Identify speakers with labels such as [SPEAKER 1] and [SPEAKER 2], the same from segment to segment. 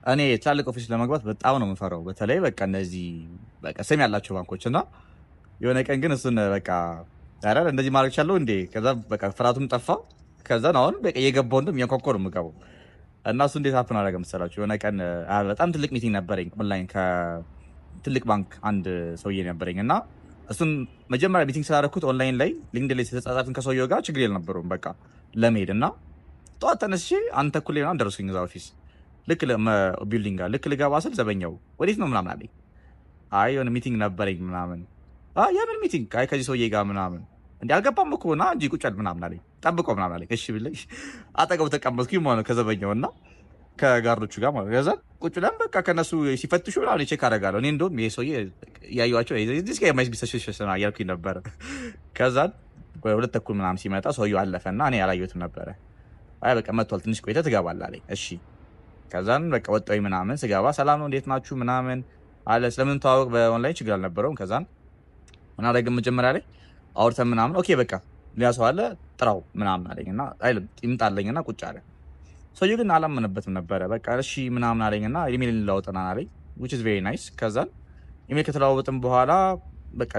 [SPEAKER 1] እኔ ትላልቅ office ለመግባት በጣም ነው የምፈራው። በተለይ በቃ እነዚህ በቃ ስም ያላቸው ባንኮች። እና የሆነ ቀን ግን እሱን በቃ ኧረ እንደዚህ ማድረግ ቻለሁ እንዴ? ከዛ በቃ ፍርሃቱም ጠፋ። ከዛን አሁን በቃ እየገባሁ እንደውም እያንኳኳሁ ነው የምገባው። እና እሱ እንዴት happen አደረገ መሰላችሁ? የሆነ ቀን በጣም ትልቅ meeting ነበረኝ ኦንላይን ከትልቅ ባንክ አንድ ሰውዬ ነበረኝ። እና እሱን መጀመሪያ meeting ስላደረኩት ኦንላይን ላይ LinkedIn ላይ ስለተጻጻፍን ከሰውየው ጋር ችግር የነበረውም በቃ ለመሄድ። እና ጠዋት ተነስቼ 1:30 ላይ ምናምን ደረስኩኝ እዛ office። ልክ building ጋር ልክ ልገባ ስል ዘበኛው ወዴት ነው ምናምን አለኝ። አይ የሆነ meeting ነበረኝ ምናምን። የምን meeting? አይ ከዚህ ሰውዬ ጋር ምናምን። እንዲ አልገባም እኮ፣ ና እንጂ ቁጭ በል ምናምን አለኝ። ጠብቆ ምናምን አለኝ። እሺ ብለኝ አጠገቡ ተቀመጥኩኝ ማለት ነው ከዘበኛው እና ከ guard ኦቹ ጋር ማለት ነው። ከዛ ቁጭ ብለን በቃ ከነሱ ሲፈትሹ ምናምን check አደርጋለሁ። እኔ እንደውም ይሄ ሰውዬ እያየኋቸው this guy might be suspicious እያልኩኝ ነበረ። ከዛን 2:30 ምናምን ሲመጣ ሰውዬው አለፈና እኔ አላየሁትም ነበረ። አይ በቃ መጥቷል፣ ትንሽ ቆይተህ ትገባለህ አለኝ። እሺ። ከዛን በቃ ወጣሁኝ ምናምን። ስገባ ሰላም ነው፣ እንዴት ናችሁ ምናምን አለ። ስለምንተዋወቅ በኦንላይን ችግር አልነበረውም። ከዛን ምን አደረግን? መጀመሪያ ላይ አውርተን ምናምን okay በቃ ሌላ ሰው አለ ጥራው ምናምን አለኝና አይልም ይምጣለኝና ቁጭ አለ። ሰውዬው ግን አላመነበትም ነበረ። በቃ እሺ ምናምን አለኝና ኢሜል እንለዋወጥና አለኝ፣ which is very nice። ከዛን ኢሜል ከተለዋወጥን በኋላ በቃ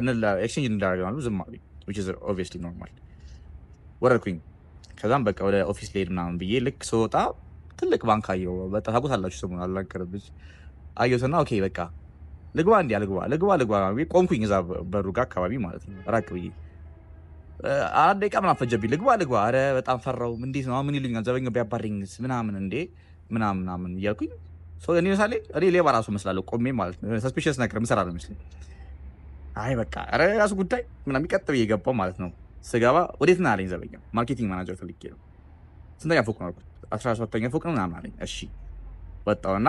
[SPEAKER 1] exchange እንዳደረግን ዝም አሉኝ፣ which is obviously normal። ወረድኩኝ። ከዛም በቃ ወደ office ልሄድ ምናምን ብዬ ልክ ስወጣ ትልቅ ባንክ አየሁ። በቃ ታውቁታላችሁ፣ ስሙን አልናገርም። አየሁትና okay በቃ ልግባ እንዲ ልግባ ልግባ ልግባ ብዬ ቆምኩኝ እዛ በሩ ጋር አካባቢ ማለት ነው፣ ራቅ ብዬ። 4 ደቂቃ ምናምን ፈጀብኝ። ልግባ ልግባ፣ ኧረ በጣም ፈራው። እንዴት ነው፣ ምን ይሉኛል፣ ዘበኛው ቢያባረኝስ ምናምን እንዴ ምናምን ምናምን እያልኩኝ። እኔ ምሳሌ እኔ ሌባ ራሱ መስላለሁ ቆሜ ማለት ነው። Suspicious ነገር ምሰራ ነው መስለኝ። አይ በቃ ኧረ የራሱ ጉዳይ ምናምን ቀጥ ብዬ ገባሁ ማለት ነው። ስገባ ወዴት ነህ አለኝ ዘበኛው። Marketing manager ፈልጌ ነው። ስንተኛ ፎቅ ነው አልኩት። 17ኛ ፎቅ ነው ምናምን አለኝ። እሺ ወጣሁና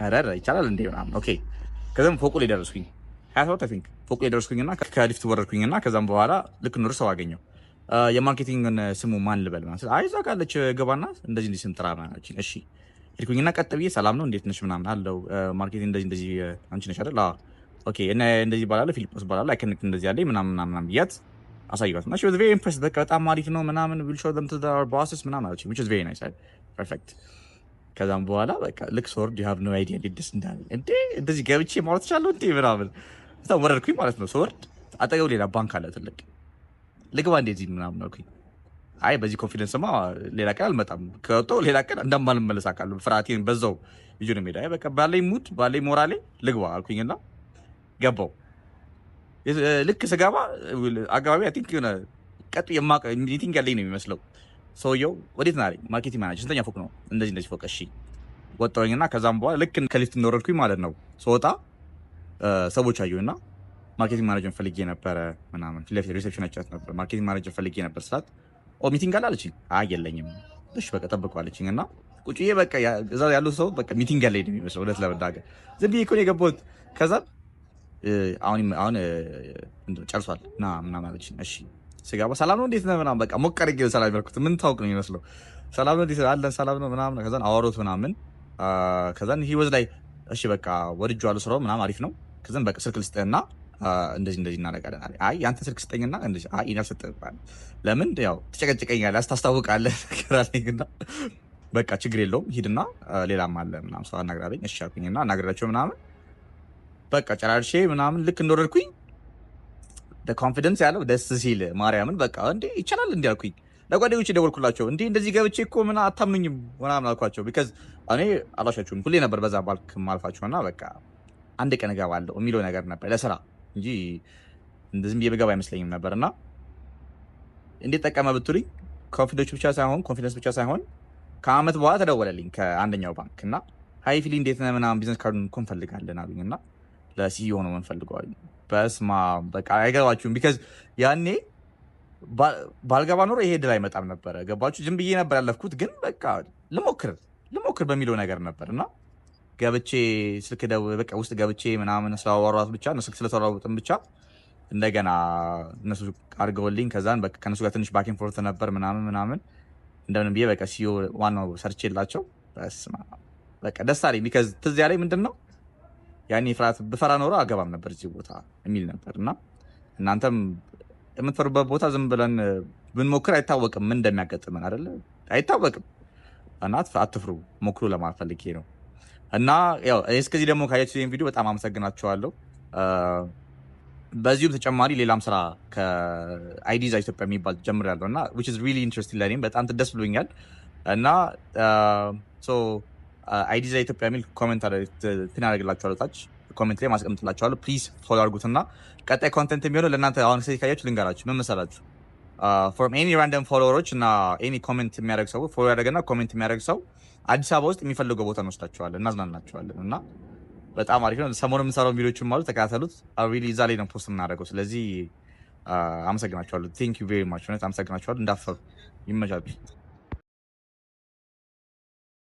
[SPEAKER 1] ኧረ ይቻላል እንዴ ምናምን okay። ከዛም ፎቁ ላይ ደረስኩኝ። 27 I think። ፎቁ ላይ ደረስኩኝና ከሊፍት ወረድኩኝና ከዛም በኋላ ልክ ኑር ሰው አገኘው። የ marketing ን ስሙ ማን ልበል ምናምን ስል አይ እዛ ካለች ገባና እንደዚህ እንዲህ ስም ጥራ ምናምን አለችኝ። እሺ ሄድኩኝና ቀጥ ብዬ ሰላም ነው፣ እንዴት ነሽ ምናምን አለው። Marketing እንደዚህ እንደዚህ አንቺ ነሽ አይደል? አዎ okay፣ እና እንደዚህ ይባላል፣ ፊሊጶስ ይባላል፣ I connect እንደዚህ ያለኝ ምናምን ምናምን ምናምን ብያት አሳየኋት እና she was very impressed። በቃ በጣም አሪፍ ነው ምናምን፣ we'll show them to our bosses ምናምን አለችኝ፣ which is very nice፣ perfect። ከዛም በኋላ በቃ ልክ ስወርድ you have no idea እንዴት ደስ እንዳለኝ። እንዴ እንደዚህ ገብቼ ማውራት እችላለሁ እንዴ ምናምን። በጣም ወረድኩኝ ማለት ነው። ስወርድ አጠገቡ ሌላ ባንክ አለ ትልቅ። ልግባ እንደዚህ ምናምን አልኩኝ። አይ በዚህ confidence ማ ሌላ ቀን አልመጣም፣ ከወጣሁ ሌላ ቀን እንደማልመለስ አውቃለሁ። ፍርሃቴን በዛው ይዤ ነው የምሄደው። አይ በቃ ባለኝ mood ባለኝ ሞራሌ ልግባ አልኩኝና ገባው። ልክ ስገባ አካባቢ I think የሆነ ቀጥ meeting ያለኝ ነው የሚመስለው። ሰውየው ወዴት ነህ አለኝ። Marketing manager ስንተኛ ፎቅ ነው? እንደዚህ እንደዚህ ፎቅ። እሺ ወጣሁኝና ከዛም በኋላ ልክ ከሊፍት እንደወረድኩኝ ማለት ነው ስወጣ ሰዎች አዩና marketing manager ፈልጌ ነበረ ምናምን፣ ፊት ለፊት reception አቻት ነበር። Marketing manager ፈልጌ ነበር ስላት oh meeting አለ አለችኝ። አይ የለኝም። እሺ በቃ ጠብቀው አለችኝ እና ቁጭ ብዬ በቃ እዛ ያሉ ሰው በቃ meeting ያለኝ ነው የሚመስለው። እውነት ለመናገር ዝም ብዬ እኮ ነው የገባሁት። ከዛ አሁን አሁን ጨርሷል ና ምናምን አለችኝ። እሺ ስገባ ሰላም ነው፣ እንዴት ነህ ምናምን፣ በቃ ሞቅ አድርጌ ነው ሰላም ያልኩት። ምን ታውቅ ነው የሚመስለው። ሰላም ነው፣ እንዴት አለን፣ ሰላም ነው ምናምን። ከዛን አወሩት ምናምን። ከዛን he was like እሺ በቃ ወድጄዋለሁ፣ ስራው ምናምን አሪፍ ነው። ከዛን በቃ ስልክ ልስጥህና እንደዚህ እንደዚህ እናደርጋለን አለ። አይ ያንተ ስልክ ስጠኝና እንደዚህ። አይ እኔ አልሰጥህም። ለምን ያው ትጨቀጭቀኛለህ፣ ታስታውቃለህ ነገር አለኝና በቃ ችግር የለውም ሂድና ሌላም አለ ምናምን ሰው አናግራለኝ። እሺ አልኩኝና አናግራቸው ምናምን በቃ ጨራርሼ ምናምን ልክ እንደወረድኩኝ confidence ያለው ደስ ሲል ማርያምን በቃ እንዴ ይቻላል እንዲ አልኩኝ። ለጓደኞቼ ደወልኩላቸው። እንዴ እንደዚህ ገብቼ እኮ ምን አታምኑኝም ምናምን አልኳቸው። Because እኔ አላሻችሁም ሁሌ ነበር በዛ ባልክ ማልፋቸው እና በቃ አንድ ቀን እገባለሁ የሚለው ነገር ነበር ለስራ እንጂ እንደዚህም ብዬ ብገባ አይመስለኝም ነበር። እና እንዴት ጠቀመ ብትሉኝ confidence ብቻ ሳይሆን ከአመት በኋላ ተደወለልኝ ከአንደኛው ባንክ እና hi ፊሊ እንዴት ነህ ምናምን፣ business card ኡን እኮ እንፈልጋለን አሉኝ እና ለ CEO ነው የምንፈልገው አሉኝ። በስማም በቃ አይገባችሁም። Because ያኔ ባልገባ ኖሮ ይሄ ድል አይመጣም ነበረ። ገባችሁ? ዝም ብዬ ነበር ያለፍኩት፣ ግን በቃ ልሞክር ልሞክር በሚለው ነገር ነበር እና ገብቼ ስልክ ደው በቃ ውስጥ ገብቼ ምናምን ስላወሯት ብቻ ስልክ ስለተለዋወጥን ብቻ እንደገና እነሱ አድርገውልኝ ከዛን በቃ ከእነሱ ጋር ትንሽ back and forth ነበር ምናምን ምናምን እንደምንም ብዬ በቃ CEO ዋናው ሰርቼላቸው በስመ አብ በቃ ደስ አለኝ። Because ትዝ ያለኝ ምንድን ነው ያኔ ፍርሃት ብፈራ ኖሮ አገባም ነበር እዚህ ቦታ የሚል ነበር። እና እናንተም የምትፈሩበት ቦታ ዝም ብለን ብንሞክር አይታወቅም ምን እንደሚያጋጥመን አይደለ? አይታወቅም። እና አትፍሩ፣ ሞክሩ ለማለት ፈልጌ ነው። እና ያው እስከዚህ ደግሞ ካያችሁ ይሄን ቪዲዮ በጣም አመሰግናችኋለሁ። በዚሁም ተጨማሪ ሌላም ስራ ከአይዲዛ ኢትዮጵያ የሚባል ጀምሬያለሁ እና which is really interesting፣ ለእኔም በጣም ደስ ብሎኛል። እና so አይዲዛ ኢትዮጵያ የሚል comment እንትን ያደርግላችኋለሁ፣ ታች comment ላይ ማስቀምጥላችኋለሁ። Please follow አድርጉትና ቀጣይ content የሚሆነው ለእናንተ አሁን ሴ ካያችሁ ልንገራችሁ ምን መሰላችሁ፣ from any random follower ኦች እና any comment የሚያደርግ ሰው፣ follow ያደረገና comment የሚያደርግ ሰው አዲስ አበባ ውስጥ የሚፈልገው ቦታ እንወስዳቸዋለን፣ እናዝናናቸዋለን እና በጣም አሪፍ ነው። ሰሞኑን የምንሰራው ቪዲዮችም አሉ፣ ተከታተሉት። Really እዛ ላይ ነው post የምናደርገው። ስለዚህ አመሰግናችኋለሁ። Thank you very much። እውነት አመሰግናችኋለሁ። እንዳፈሩ ይመቻችሁ።